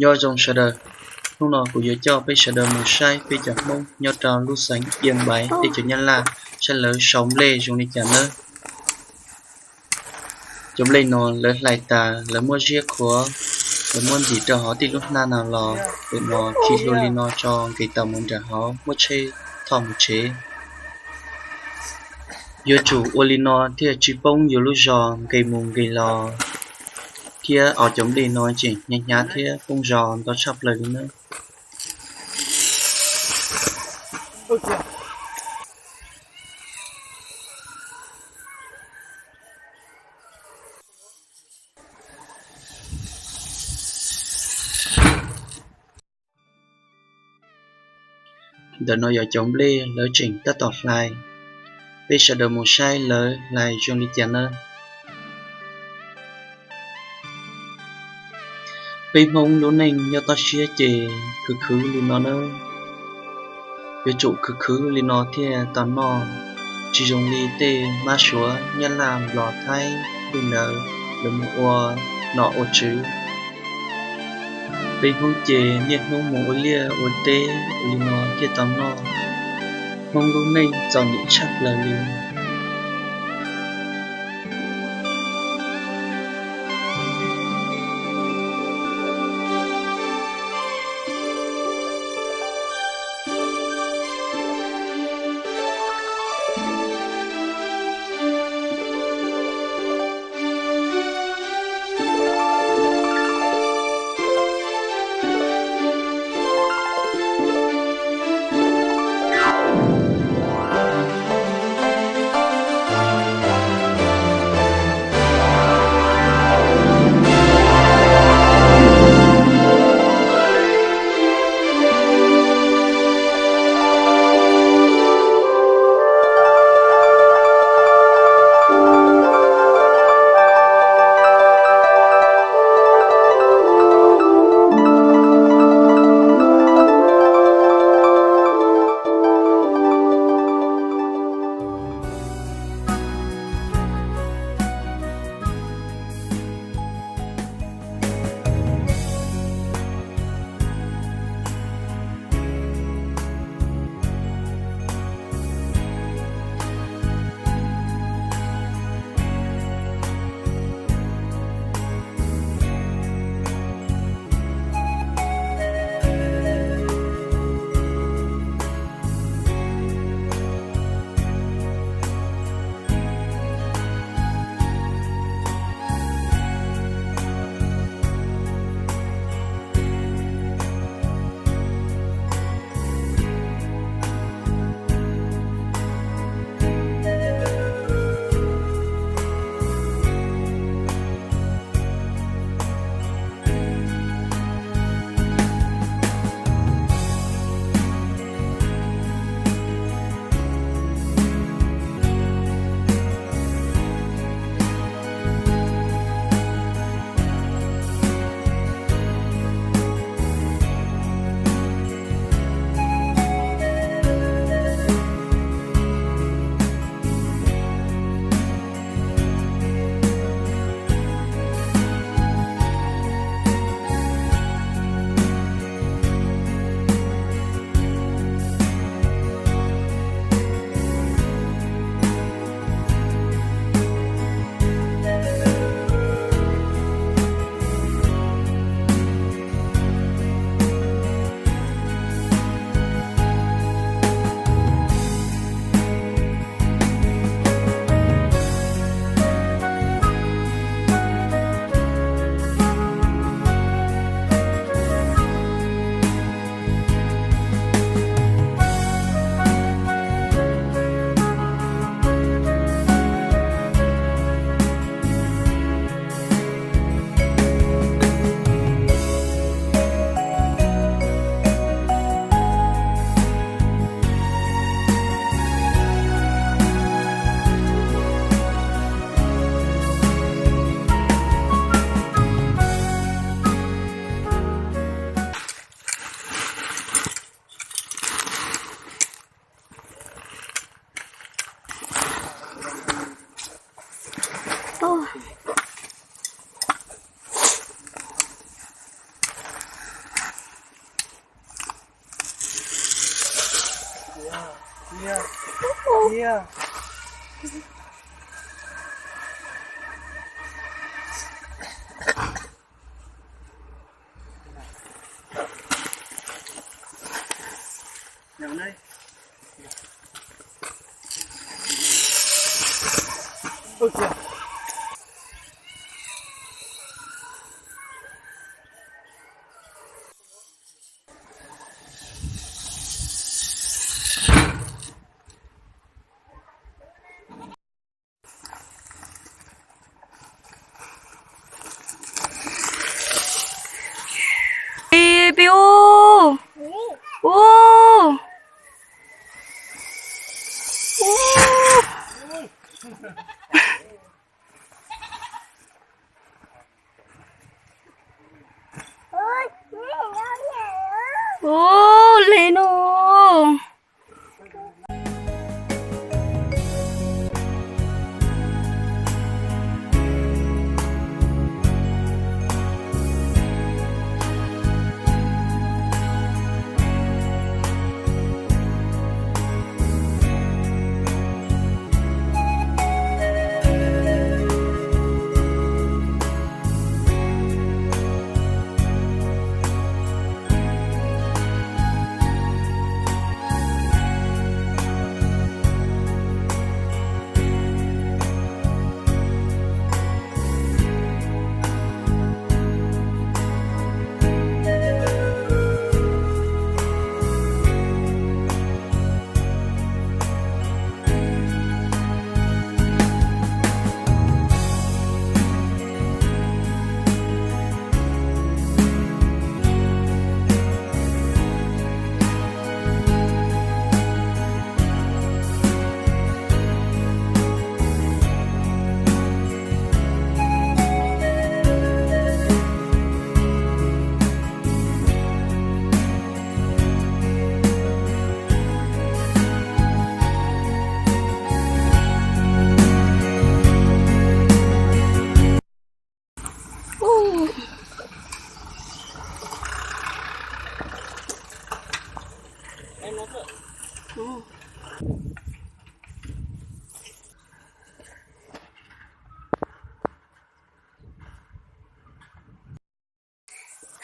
Nyob zoo sawv daws, hnub no kuv yuav coj peb sawv daws mus saib peb cov Hmoob nyob rau lub xeev Yaj Npaiv teb chaws Nyab Laj saib lawv sau nplej zoo li cas nawb. Cov nplej no lawv hlais tas, lawv muab ziab khuav, lawv muab ntim rau hauv tib lub hnab no los, lawv muab khi hlua li no tso, nqis tau mus nram hauv, muab tsheb thauj mus tsev. Yuav tsum ua li no thiaj tsis poob yus lub zos nqis mus nqis los, thiab ob cov nplej no tseem hnyav hnyav thiab poob zos ntau tshaj plaws li nawb. Ntawm no yog cov nplej lawv tseem tab tom hlais, peb sawv daws mus saib lawv hlais zoo li cas nawb. Peb Hmoob lub neej nyob toj siab ces khwv khwv li no nawb. Yuav tsum khwv khwv li no thiaj tau noj, tsis zoo li tej mab suav Nyab Laj, Nplog, Thaib tej ntawd, lawv mus ua nom ua tswv. Peb Hmoob ces niaj hnub mus ua liaj ua teb li no thiaj tau noj. Hmoob lub neej txom nyem tshaj plaws li. Pi, pi, u. U. U. U, le no.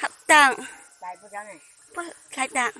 Hab taam, hlais taam.